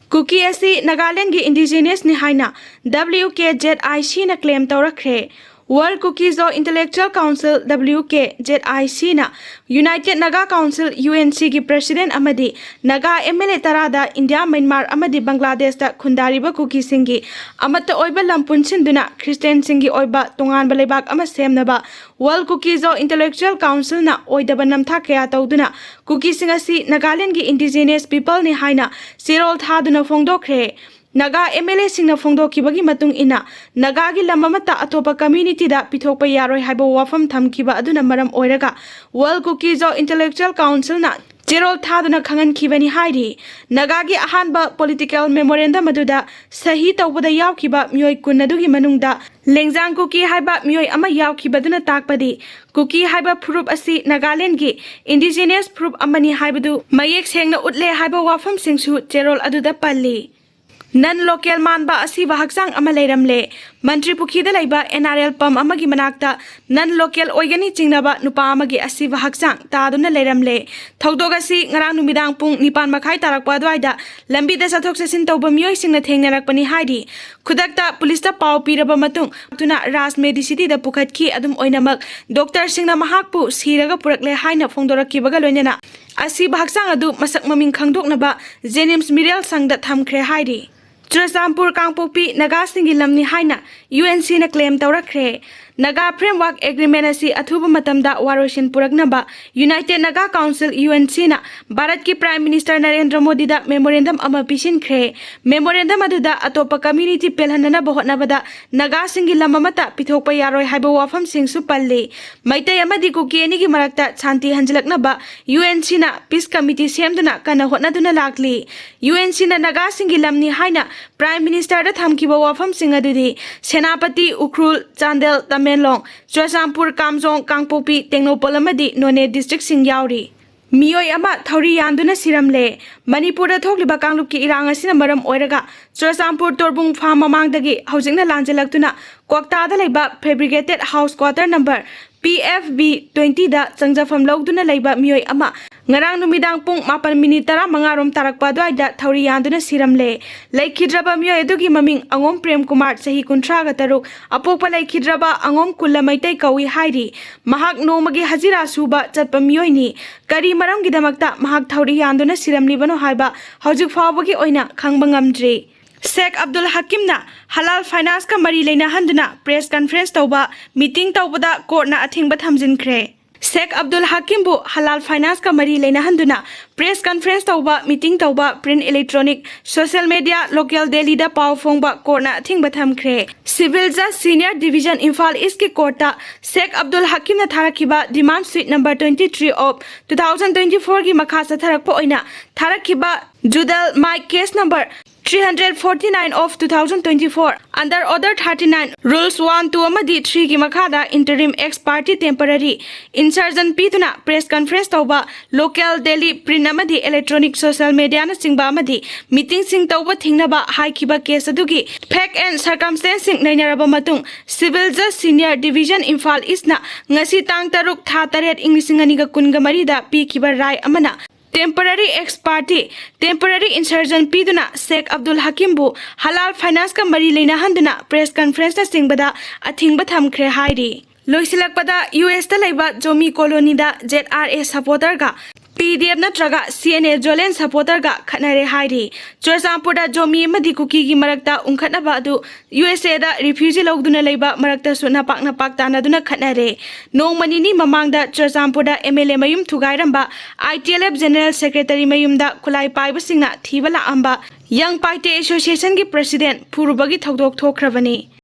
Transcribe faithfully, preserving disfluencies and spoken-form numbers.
ꯀꯨꯀꯤ ꯑꯁꯤ ꯅꯥꯒꯥꯂꯦꯟꯒꯤ indigenous ꯅꯤ ꯍꯥꯏꯅ W K Z I C ꯅ claim ꯇꯧꯔꯛꯈ꯭ꯔꯦ꯫ World Kuki-Zo Intellectual Council, W K Z I C ꯅ United Naga Council, U N C ꯒꯤ president ꯑꯃꯗꯤ Naga M L A ꯇꯔꯥꯗ India, Myanmar ꯑꯃꯗꯤ ꯕꯪꯒ꯭ꯂꯥꯗꯦꯁꯇ ꯈꯨꯟꯗꯥꯔꯤꯕ ꯀꯨꯀꯤꯁꯤꯡꯒꯤ ꯑꯃꯠꯇ ꯑꯣꯏꯕ ꯂꯝ ꯄꯨꯟꯁꯤꯟꯗꯨꯅ ꯈ꯭ꯔꯤꯁꯇꯤꯌꯥꯟꯁꯤꯡꯒꯤ ꯑꯣꯏꯕ ꯇꯣꯉꯥꯟꯕ ꯂꯩꯕꯥꯛ ꯑꯃ ꯁꯦꯝꯅꯕ World Kuki-Zo Intellectual Council-ꯅ ꯑꯣꯏꯗꯕ ꯅꯝꯊꯥꯛ ꯀꯌꯥ ꯇꯧꯗꯨꯅ ꯀꯨꯀꯤꯁꯤꯡ ꯑꯁꯤ ꯅꯥꯒꯥꯂꯦꯟꯒꯤ indigenous people-ꯅꯤ ꯍꯥꯏꯅ ꯆꯦꯔꯣꯜ ꯊꯥꯗꯨꯅ ꯐꯣꯡꯗꯣꯛꯈ꯭ꯔꯦ꯫ ꯅꯥꯒꯥ M L A-ꯁꯤꯡꯅ ꯐꯣꯡꯗꯣꯛꯈꯤꯕꯒꯤ ꯃꯇꯨꯡ ꯏꯟꯅ, ꯅꯥꯒꯥꯒꯤ ꯂꯝ ꯑꯃꯠꯇ ꯑꯇꯣꯞꯄ community-ꯗ ꯄꯤꯊꯣꯛꯄ ꯌꯥꯔꯣꯏ ꯍꯥꯏꯕ ꯋꯥꯐꯝ ꯊꯝꯈꯤꯕ ꯑꯗꯨꯅ ꯃꯔꯝ ꯑꯣꯏꯔꯒ World Kuki-Zo Intellectual Council-ꯅ ꯆꯦꯔꯣꯜ ꯊꯥꯗꯨꯅ ꯈꯪꯍꯟꯈꯤꯕꯅꯤ ꯍꯥꯏꯔꯤ꯫ ꯅꯥꯒꯥꯒꯤ ꯑꯍꯥꯟꯕ political memorandum ꯑꯗꯨꯗ ꯁꯍꯤ ꯇꯧꯕꯗ ꯌꯥꯎꯈꯤꯕ ꯃꯤꯑꯣꯏ ꯀꯨꯟ ꯑꯗꯨꯒꯤ ꯃꯅꯨꯡꯗ ꯂꯦꯡꯖꯥꯡ ꯀꯨꯀꯤ ꯍꯥꯏꯕ ꯃꯤꯑꯣꯏ ꯑꯃ ꯌꯥꯎꯈꯤꯕꯗꯨꯅ ꯇꯥꯛꯄꯗꯤ ꯀꯨꯀꯤ ꯍꯥꯏꯕ ꯐꯨꯔꯨꯞ ꯑꯁꯤ ꯅꯥꯒꯥꯂꯦꯟꯒꯤ indigenous ꯐꯨꯔꯨꯞ ꯑꯃꯅꯤ ꯍꯥꯏꯕꯗꯨ ꯃꯌꯦꯛ ꯁꯦꯡꯅ ꯎꯠꯂꯦ ꯍꯥꯏꯕ ꯋꯥꯐꯝꯁꯤꯡꯁꯨ ꯆꯦꯔꯣꯜ ꯑꯗꯨꯗ ꯄꯜꯂꯤ꯫ Non local ꯃꯥꯟꯕ ꯑꯁꯤꯕ ꯍꯛꯆꯥꯡ ꯑꯃ ꯂꯩꯔꯝꯂꯦ꯫ ꯃꯟꯇ꯭ꯔꯤ ꯄꯨꯈ꯭ꯔꯤꯗ ꯂꯩꯕ N R L pump ꯑꯃꯒꯤ ꯃꯅꯥꯛꯇ non local ꯑꯣꯏꯒꯅꯤ ꯆꯤꯡꯅꯕ ꯅꯨꯄꯥ ꯑꯃꯒꯤ ꯑꯁꯤꯕ ꯍꯛꯆꯥꯡ ꯇꯥꯗꯨꯅ ꯂꯩꯔꯝꯂꯦ꯫ ꯊꯧꯗꯣꯛ ꯑꯁꯤ ꯉꯔꯥꯡ ꯅꯨꯃꯤꯗꯥꯡ ꯄꯨꯡ ꯅꯤꯄꯥꯟ ꯃꯈꯥꯏ ꯇꯥꯔꯛꯄ ꯑꯗꯨꯋꯥꯏꯗ ꯂꯝꯕꯤꯗ ꯆꯠꯊꯣꯛ ꯆꯠꯁꯤꯟ ꯇꯧꯕ ꯃꯤꯑꯣꯏꯁꯤꯡꯅ ꯊꯦꯡꯅꯔꯛꯄꯅꯤ ꯍꯥꯏꯔꯤ꯫ ꯈꯨꯗꯛꯇ ꯄꯨꯂꯤꯁꯇ ꯄꯥꯎ ꯄꯤꯔꯕ ꯃꯇꯨꯡ, ꯑꯗꯨꯅ ꯔꯥꯖ ꯃꯦꯗꯤꯁꯤꯇꯤꯗ ꯄꯨꯈꯠꯈꯤ꯫ ꯑꯗꯨꯝ ꯑꯣꯏꯅꯃꯛ, ꯗꯣꯛꯇꯔꯁꯤꯡꯅ ꯃꯍꯥꯛꯄꯨ ꯁꯤꯔꯒ ꯄꯨꯔꯛꯂꯦ ꯍꯥꯏꯅ ꯐꯣꯡꯗꯣꯔꯛꯈꯤꯕꯒ ꯂꯣꯏꯅꯅ ꯑꯁꯤꯕ ꯍꯛꯆꯥꯡ ꯑꯗꯨ ꯃꯁꯛ ꯃꯃꯤꯡ ꯈꯪꯗꯣꯛꯅꯕ ꯖꯦꯅꯤꯝꯁ ꯃꯤꯔꯦꯜ ꯁꯪꯗ ꯊꯝꯈ꯭ꯔꯦ ꯍꯥꯏꯔꯤ꯫ ꯆꯨꯔꯆꯥꯟꯄꯨꯔ, ꯀꯥꯡꯄꯣꯛꯄꯤ ꯅꯥꯒꯥꯁꯤꯡꯒꯤ ꯂꯝꯅꯤ ꯍꯥꯏꯅ U N C-ꯅ claim ꯇꯧꯔꯛꯈ꯭ꯔꯦ꯫ Naga Framework Agreement ꯑꯁꯤ ꯑꯊꯨꯕ ꯃꯇꯝꯗ ꯋꯥꯔꯣꯏꯁꯤꯟ ꯄꯨꯔꯛꯅꯕ United Naga Council, U N C-ꯅ ꯚꯥꯔꯠꯀꯤ Prime Minister ꯅꯔꯦꯟꯗ꯭ꯔ ꯃꯣꯗꯤꯗ memorandum ꯑꯃ ꯄꯤꯁꯤꯟꯈ꯭ꯔꯦ꯫ Memorandum ꯑꯗꯨꯗ ꯑꯇꯣꯞꯄ community ꯄꯦꯜꯍꯟꯅꯅꯕ ꯍꯣꯠꯅꯕꯗ ꯅꯥꯒꯥꯁꯤꯡꯒꯤ ꯂꯝ ꯑꯃꯠꯇ ꯄꯤꯊꯣꯛꯄ ꯌꯥꯔꯣꯏ ꯍꯥꯏꯕ ꯋꯥꯐꯝꯁꯤꯡꯁꯨ ꯄꯜꯂꯤ꯫ ꯃꯩꯇꯩ ꯑꯃꯗꯤ ꯀꯨꯀꯤ ꯑꯅꯤꯒꯤ ꯃꯔꯛꯇ ꯁꯥꯟꯇꯤ ꯍꯟꯖꯤꯜꯂꯛꯅꯕ U N C-ꯅ peace committee ꯁꯦꯝꯗꯨꯅ ꯀꯟꯅ ꯍꯣꯠꯅꯗꯨꯅ ꯂꯥꯛꯂꯤ꯫ U N C-ꯅ ꯅꯥꯒꯥꯁꯤꯡꯒꯤ ꯂꯝꯅꯤ ꯍꯥꯏꯅ Prime Minister-ꯗ ꯊꯝꯈꯤꯕ ꯋꯥꯐꯝꯁꯤꯡ ꯑꯗꯨꯗꯤ ꯁꯦꯅꯥꯄꯇꯤ, ꯎꯈ꯭ꯔꯨꯜ, ꯆꯥꯟꯗꯦꯜ, ꯇꯃꯦꯡꯂꯣꯡ, ꯆꯨꯔꯆꯥꯟꯄꯨꯔ, ꯀꯥꯝꯖꯣꯡ, ꯀꯥꯡꯄꯣꯛꯄꯤ, ꯇꯦꯡꯅꯧꯄꯜ ꯑꯃꯗꯤ ꯅꯣꯅꯦ district-ꯁꯤꯡ ꯌꯥꯎꯔꯤ꯫ ꯃꯤꯑꯣꯏ ꯑꯃ ꯊꯧꯔꯤ ꯌꯥꯟꯗꯨꯅ ꯁꯤꯔꯝꯂꯦ꯫ ꯃꯅꯤꯄꯨꯔꯗ ꯊꯣꯛꯂꯤꯕ ꯀꯥꯡꯂꯨꯞꯀꯤ ꯏꯔꯥꯡ ꯑꯁꯤꯅ ꯃꯔꯝ ꯑꯣꯏꯔꯒ ꯆꯨꯔꯆꯥꯟꯄꯨꯔ ꯇꯣꯔꯕꯨꯡ farm ꯃꯃꯥꯡꯗꯒꯤ ꯍꯧꯖꯤꯛꯅ ꯂꯥꯟꯖꯦꯜꯂꯛꯇꯨꯅ ꯀ꯭ꯋꯥꯛꯇꯥꯗ ꯂꯩꯕ fabricated house quarter number P F B twenty-ꯗ ꯆꯪꯖꯐꯝ ꯂꯧꯗꯨꯅ ꯂꯩꯕ ꯃꯤꯑꯣꯏ ꯑꯃ ꯉꯔꯥꯡ ꯅꯨꯃꯤꯗꯥꯡ ꯄꯨꯡ ꯃꯥꯄꯟ ꯃꯤꯅꯤꯠ ꯇꯔꯥꯃꯉꯥ ꯔꯣꯝ ꯇꯥꯔꯛꯄ ꯑꯗꯨꯋꯥꯏꯗ ꯊꯧꯔꯤ ꯌꯥꯟꯗꯨꯅ ꯁꯤꯔꯝꯂꯦ꯫ ꯂꯩꯈꯤꯗ꯭ꯔꯕ ꯃꯤꯑꯣꯏ ꯑꯗꯨꯒꯤ ꯃꯃꯤꯡ ꯑꯉꯣꯝ ꯄ꯭ꯔꯦꯝ ꯀꯨꯃꯥꯔ, ꯆꯍꯤ ꯀꯨꯟꯊ꯭ꯔꯥꯒ ꯇꯔꯨꯛ, ꯑꯄꯣꯛꯄ ꯂꯩꯈꯤꯗ꯭ꯔꯕ ꯑꯉꯣꯝ ꯀꯨꯜꯂ ꯃꯩꯇꯩ ꯀꯧꯏ ꯍꯥꯏꯔꯤ꯫ ꯃꯍꯥꯛ ꯅꯣꯡꯃꯒꯤ ꯍꯖꯤꯔꯥ ꯁꯨꯕ ꯆꯠꯄ ꯃꯤꯑꯣꯏꯅꯤ꯫ ꯀꯔꯤ ꯃꯔꯝꯒꯤꯗꯃꯛꯇ ꯃꯍꯥꯛ ꯊꯧꯔꯤ ꯌꯥꯟꯗꯨꯅ ꯁꯤꯔꯝꯂꯤꯕꯅꯣ ꯍꯥꯏꯕ ꯍꯧꯖꯤꯛ ꯐꯥꯎꯕꯒꯤ ꯑꯣꯏꯅ ꯈꯪꯕ ꯉꯝꯗ꯭ꯔꯤ꯫ ꯁꯦꯈ ꯑꯕꯗꯨꯜ ꯍꯀꯤꯝꯅ ꯍꯂꯥꯜ ꯐꯥꯏꯅꯥꯟꯁꯀ ꯃꯔꯤ ꯂꯩꯅꯍꯟꯗꯨꯅ ꯄ꯭ꯔꯦꯁ ꯀꯟꯐꯔꯦꯟꯁ ꯇꯧꯕ, ꯃꯤꯇꯤꯡ ꯇꯧꯕꯗ ꯀꯣꯔꯠꯅ ꯑꯊꯤꯡꯕ ꯊꯝꯖꯤꯟꯈ꯭ꯔꯦ꯫ ꯁꯦꯈ ꯑꯕꯗꯨꯜ ꯍꯀꯤꯝꯕꯨ ꯍꯂꯥꯜ ꯐꯥꯏꯅꯥꯟꯁꯀ ꯃꯔꯤ ꯂꯩꯅꯍꯟꯗꯨꯅ ꯄ꯭ꯔꯦꯁ ꯀꯟꯐꯔꯦꯟꯁ ꯇꯧꯕ, ꯃꯤꯇꯤꯡ ꯇꯧꯕ, print, electronic, social media, local ꯗꯦꯂꯤꯗ ꯄꯥꯎ ꯐꯣꯡꯕ ꯀꯣꯔꯠꯅ ꯑꯊꯤꯡꯕ ꯊꯝꯈ꯭ꯔꯦ꯫ ꯁꯤꯚꯤꯜ ꯖꯁ ꯁꯤꯅꯤꯌꯔ ꯗꯤꯚꯤꯖꯟ ꯏꯝꯐꯥꯜ ꯏꯁꯀꯤ ꯀꯣꯔꯠꯇ ꯁꯦꯈ Abdul ꯍꯀꯤꯝꯅ ꯊꯥꯔꯛꯈꯤꯕ demand suit number twenty three of two thousand twenty fourꯒꯤ ꯃꯈꯥ ꯆꯠꯊꯔꯛꯄ ꯑꯣꯏꯅ ꯊꯥꯔꯛꯈꯤꯕ ꯖꯨꯗꯜ ꯃꯥꯏꯛ case number three hundred forty nine of two thousand twenty four under order thirty nine rules one, two ꯑꯃꯗꯤ threeꯒꯤ ꯃꯈꯥꯗ interim ex parte temporary injunction ꯄꯤꯗꯨꯅ press conference ꯇꯧꯕ, ꯂꯣꯀꯦꯜ ꯗꯦꯂꯤ, ꯄ꯭ꯔꯤꯟ ꯑꯃꯗꯤ ꯏꯂꯦꯛꯇ꯭ꯔꯣꯅꯤꯛ, ꯁꯣꯁꯤꯌꯦꯜ ꯃꯦꯗꯤꯌꯥꯅꯆꯤꯡꯕ ꯑꯃꯗꯤ ꯃꯤꯇꯤꯡꯁꯤꯡ ꯇꯧꯕ ꯊꯤꯡꯅꯕ ꯍꯥꯏꯈꯤꯕ ꯀꯦꯁ ꯑꯗꯨꯒꯤ ꯐꯦꯛ ꯑꯦꯟ ꯁꯔꯀꯝꯁꯇꯦꯟꯁꯁꯤꯡ ꯅꯩꯅꯔꯕ ꯃꯇꯨꯡ, ꯁꯤꯚꯤꯜ ꯖꯁ ꯁꯤꯅꯤꯌꯔ ꯗꯤꯚꯤꯖꯟ ꯏꯝꯐꯥꯜ ꯏꯁꯅ ꯉꯁꯤ ꯇꯥꯡ ꯇꯔꯨꯛ ꯊꯥ ꯇꯔꯦꯠ ꯏꯪ ꯂꯤꯁꯤꯡ ꯑꯅꯤꯒ ꯀꯨꯟꯒ ꯃꯔꯤꯗ ꯄꯤꯈꯤꯕ ꯔꯥꯏ ꯑꯃꯅ temporary ex parte, temporary injunction ꯄꯤꯗꯨꯅ ꯁꯦꯈ ꯑꯕꯗꯨꯜ ꯍꯀꯤꯝꯕꯨ ꯍꯂꯥꯜ ꯐꯥꯏꯅꯥꯟꯁꯀ ꯃꯔꯤ ꯂꯩꯅꯍꯟꯗꯨꯅ ꯄ꯭ꯔꯦꯁ ꯀꯟꯐꯔꯦꯟꯁꯅꯆꯤꯡꯕꯗ ꯑꯊꯤꯡꯕ ꯊꯝꯈ꯭ꯔꯦ ꯍꯥꯏꯔꯤ꯫ ꯂꯣꯏꯁꯤꯜꯂꯛꯄꯗ ꯌꯨ ꯑꯦꯁꯇ ꯂꯩꯕ ꯖꯣꯃꯤ ꯀꯣꯂꯣꯅꯤꯗ ꯖꯦꯗ ꯑꯥꯔ ꯑꯦ ꯁꯄꯣꯔꯇꯔꯒ ꯄꯤ ꯗꯤ ꯑꯦꯐ ꯅꯠꯇ꯭ꯔꯒ ꯁꯤ ꯑꯦꯟ ꯑꯦ ꯖꯣꯂꯦꯟ ꯁꯄꯣꯔꯇꯔꯒ ꯈꯠꯅꯔꯦ ꯍꯥꯏꯔꯤ꯫ ꯆꯨꯔꯆꯥꯟꯄꯨꯔꯗ ꯖꯣꯃꯤ ꯑꯃꯗꯤ ꯀꯨꯀꯤꯒꯤ ꯃꯔꯛꯇ ꯎꯪꯈꯠꯅꯕ ꯑꯗꯨ ꯌꯨ ꯑꯦꯁ ꯑꯦꯗ ꯔꯤꯐ꯭ꯌꯨꯖꯤ ꯂꯧꯗꯨꯅ ꯂꯩꯕ ꯃꯔꯛꯇꯁꯨ ꯅꯄꯥꯛ ꯅꯄꯥꯛ ꯇꯥꯟꯅꯗꯨꯅ ꯈꯠꯅꯔꯦ꯫ ꯅꯣꯡꯃ ꯅꯤꯅꯤ ꯃꯃꯥꯡꯗ ꯆꯨꯔꯆꯥꯟꯄꯨꯔꯗ ꯑꯦꯝ ꯑꯦꯜ ꯑꯦ ꯃꯌꯨꯝ ꯊꯨꯒꯥꯏꯔꯝꯕ, I T L F general secretary ꯃꯌꯨꯝꯗ ꯈꯨꯠꯂꯥꯏ ꯄꯥꯏꯕꯁꯤꯡꯅ ꯊꯤꯕ ꯂꯥꯛꯑꯝꯕ, ꯌꯪ ꯄꯥꯏꯇꯦ ꯑꯦꯁꯣꯁꯤꯌꯦꯁꯟꯒꯤ ꯄ꯭ꯔꯁꯤꯗꯦꯟꯠ ꯐꯨꯔꯨꯕꯒꯤ ꯊꯧꯗꯣꯛ ꯊꯣꯛꯈ꯭ꯔꯕꯅꯤ꯫